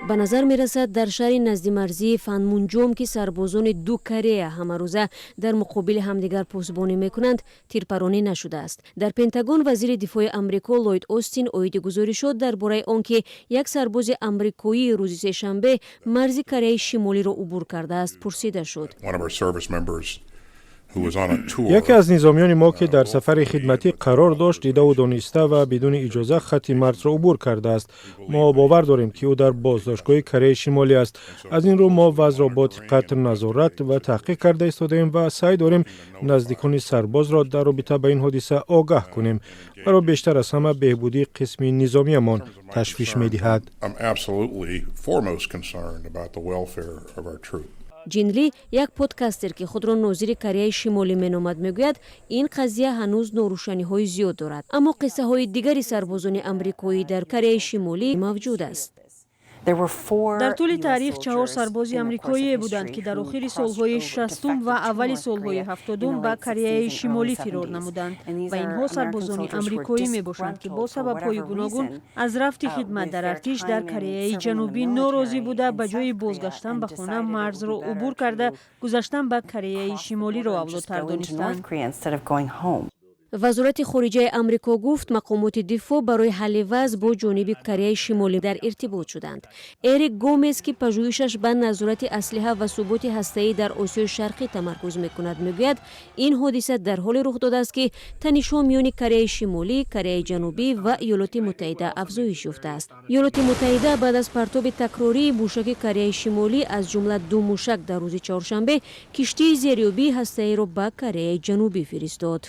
Ба назар мерасад, дар шаҳри наздимарзии Панмунҷом, ки сарбозони ду Корея ҳамарӯза дар муқобили ҳамдигар посбонӣ мекунанд, тирпаронӣ нашудааст. Дар Пентагон вазири дифои Амрико Ллойд Остин оиди гузоришот дар бораи он ки як сарбози амрикоӣ рӯзи сешанбе марзи Кореяи Шимолиро убур кардааст, пурсида шуд. Яке аз низомиёни мо, ки дар сафари хидматӣ қарор дошт, дидаву дониста ва бидуни иҷоза хатти марзро убур кардааст. Мо бовар дорем, ки ӯ дар боздоштгоҳи Кореяи Шимолӣ аст. Аз ин рӯ мо вазъро бо диққат назорат ва таҳқиқ карда истодаем ва саъй дорем наздикони сарбозро дар робита ба ин ҳодиса огаҳ кунем. Маро бештар аз ҳама беҳбудии қисми низомиямон ташвиш медиҳад. Ҷин Ли, як подкастер, ки худро нозири Кореяи Шимолӣ меномад, мегӯяд, ин қазия ҳанӯз норӯшаниҳои зиёд дорад, аммо қиссаҳои дигари сарбозони амрикоӣ дар Кореяи Шимолӣ мавҷуд аст. Дар тӯли таърих чаҳор сарбози амрикоие буданд, ки дар охири солҳои 60-ум ва аввали солҳои 70-ум ба Кореяи Шимолӣ фирор намуданд ва инҳо сарбозони амрикоӣ мебошанд, ки бо сабабҳои гуногун аз рафти хидмат дар артиш дар Кореяи Ҷанубӣ норозӣ буда, ба ҷои бозгаштан ба хона марзро убур карда, гузаштан ба Кореяи Шимолиро авлотар донистанд. Вазорати хориҷаи Амрико гуфт, мақомоти дифоъ барои ҳалли вазъ бо ҷониби Кореяи Шимолӣ дар иртибот шуданд. Эрик Гомес, ки пажӯҳишаш ба назорати аслиҳа ва суботи ҳастаӣ дар Осиёи Шарқӣ тамаркуз мекунад, мегӯяд, ин ҳодиса дар ҳоле рух додааст, ки танишҳо миёни Кореяи Шимолӣ, Кореяи Ҷанубӣ ва Иёлоти Муттаҳида афзоиш ёфтааст. Иёлоти Муттаҳида баъд аз партоби такрории мушаки Кореяи Шимолӣ, аз ҷумла ду мушак дар рӯзи чоршанбе, киштии зериёбии ҳастаиро ба Кореяи Ҷанубӣ фиристод.